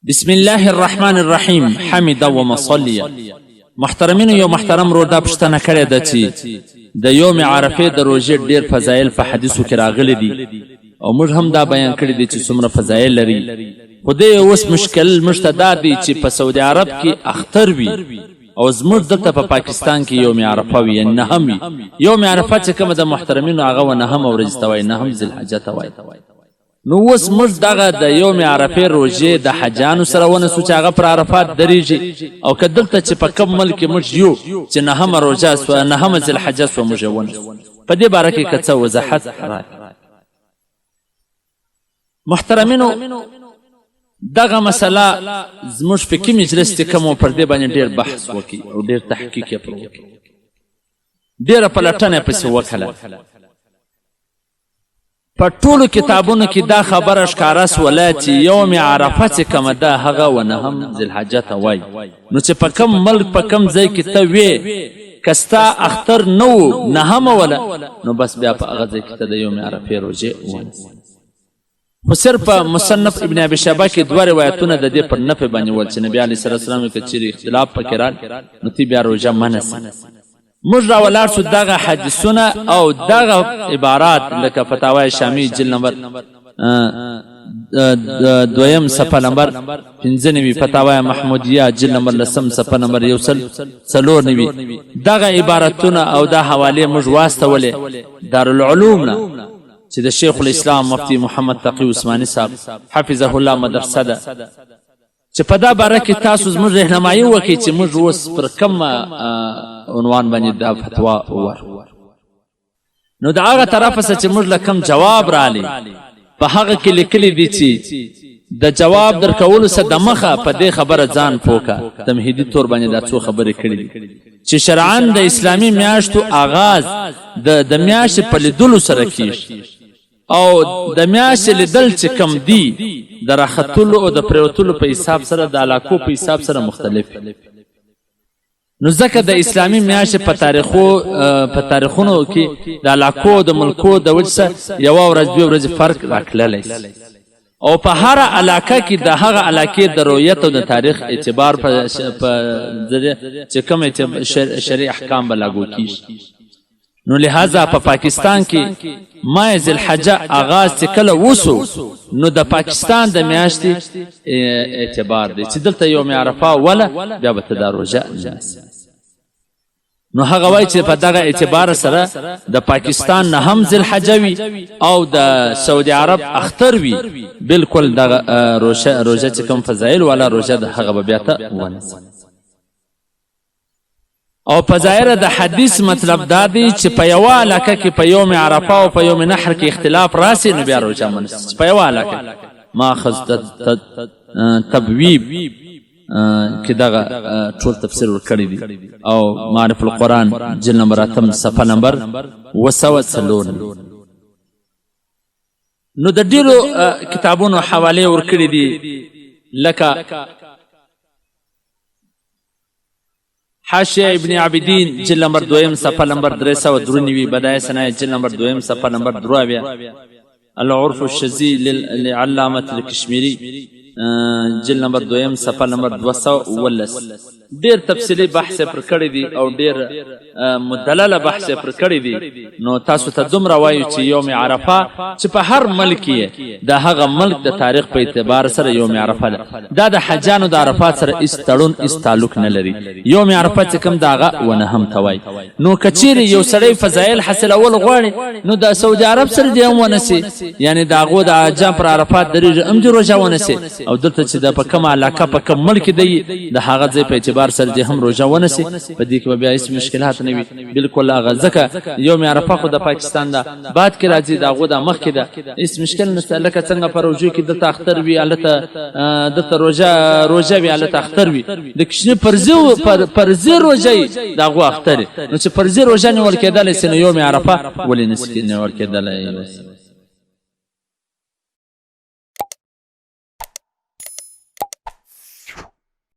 بسم الله الرحمن الرحیم حمد و مصلیه. محترمینو، یو محترم ورور دا پوښتنه کړې ده چې د یوم عرفې د روژې ډېر فضایل په حدیثو کې راغلي دي او موږ هم دا بیان کړي دي چې څومره فضایل لري، خو دی اوس مشکل موږ ته دا دی چې په سعودي عرب کې اختر وي او زموږ دلته په پاکستان کې یوم عرفه وي، یعنې نهم وي. یوم عرفه چې کومه د محترمینو هغه و نهمه ورځ ته وایي، نهم ذوالحجه ته وایي. نو اوس موږ دغه د یوم عرفې روژې د حجانو سره ونسو چې هغه پر عرفات درېږي، او که دلته چې په کوم ملک کې موږ یو چې نهمه روژه سوه، نهمه ذوالحجه سوه، موږ یې ونسو. په دې باره کې که څه وضاحت راکړي. محترمینو، دغه مسله زموږ فقهي مجلس چې کوم پر دې باندې ډېر بحث وکړي او ډېر تحقیق یې پر وکړي، ډېره پلټنه یې پسې وکړه. په ټولو کتابونو کې دا خبره ښکاره سوله چې یوم عرفه چې کومه ده هغه و نهم ذوالحجه ته وایي. نو چې په کوم ملک په کوم ځای کې ته وې، که ستا اختر نه و نهمه وله، نو بس بیا په هغه ځای کې ته د یوم عرفې روژې ونیسه. خو صرف په مصنف ابن ابي شیبه کې دوه روایتونه د دې پر نفع باندې ول چې نبی علیه السلام که چیرې اختلاف پکې راغی نو تی بیا روژه مه نیسه. موږ را ولاړ شو دغه حدیثونه او دغه عبارات لکه فتاوی شامی جلد نمبر دویم صفحه نمبر 95، فتاوی محمودیه جلد نمبر لسم صفحه نمبر 194، دغه عبارتونه او دا حوالې موږ واستولې دارالعلوم نه چې د شیخ الاسلام مفتی محمد تقی عثماني صاحب حفظه الله مدرسه ده، چې په دا باره کې تاسو زموږ رهنمایي وکړئ چې موږ اوس پر کوم عنوان باندې دا فتوا ورکړو. نو د هغه طرفه څخه چې موږ له کوم جواب رالی په هغه کې لیکلي دي چې د جواب درکولو څخه دمخه په دې خبره ځان پوه کړه. تمهیدي تور باندې دا څو خبرې کړې دي چې شرعاً د اسلامي میاشتو آغاز د میاشتې په لیدلو سره کیږي، او د میاشتې لیدل چې کم دي د راختلو او د پریوتلو په حساب سره د علاقو په حساب سره مختلف. نو ځکه د اسلامي میاشتې په تاریخو په تاریخونو کې د علاقو د ملکو د وجې سره یوه ورځ دوې ورځې فرق راکللی او په هره علاقه کې د هغه علاقې د رویت او د تاریخ اعتبار په ذریعه چې کوم شرعي احکام به لاګو کیږي. نو لهذا په پاکستان کې ماه ذوالحجه آغاز چې کله وسو نو د پاکستان د میاشتې اعتبار دی چې دلته یوم عرفه وله بیا به ته دا روژه نیسې. نو هغه وایي چې په دغه اعتبار سره د پاکستان نه هم ذوالحجه وي او د سعودي عرب اختر وي، بالکل دغه روژه چې کوم فضایل والا روژه ده هغه به بیا ته ونیسي. او په ظاهره د حدیث مطلب دا دی چې په یوه علاقه کې په یوم عرفه او په یوم نحر کې اختلاف راسي نو بیا روژه مه نیسي. په یوه علاقه کې ماخذ تبویب کې دغه ټول تفسیر ورکړی دی او معرف القرآن جلد نمبر 8 صفحه نمبر 704. نو د ډیرو کتابونو حوالې ورکړي دي لکه حاشیه ابن عابدین جلد نمبر دویم صفحه نمبر 393، بدایع صنایع جلد نمبر دویم صفحه نمبر 73، العرف الشزي لعلامة الکشمیري جلد نمبر دویم صفحه نمبر 217. ډیر تفصیلي بحث یې پر کړی دی او ډیر مدلله بحث یې پر کړی دی. نو تاسو ته دومره وایو چې یوم عرفه چې په هر ملک کې د هغه ملک د تاریخ په اعتبار سره یوم عرفه ده، دا د حجانو د عرفات سره هیڅ تړون هیڅ تعلق نه لري. یوم عرفه چې کوم د هغه ونهم ته وایي. نو که چیرې یو سړی فضایل حاصلول غواړي نو د سعودي عرب سره دې هم ونسي، یعنې د هغو د حجان پر عرفات درېږي هم دې روژه ونسي، او دلته چې د په کومه علاقه په کوم ملک دی د هغه ځای په اعتبار سره دې هم روژه ونسي. په دې کې به بیا هیڅ مشکلات نه وي بالکل. هغه ځکه یوم عرفه خو د پاکستان ده بعد کې راځي، د هغو د مخکې ده، هیڅ مشکل نشته. لکه څنګه په روژو کې دلته اختر وي هلته دلته روژه وي هلته اختر وي، د کوچني فرضي روژه یې د هغو اختر، نو چې فرضي روژه نیول کېدلی سي نو یوم عرفه ولې نه سي نیول کېدلی؟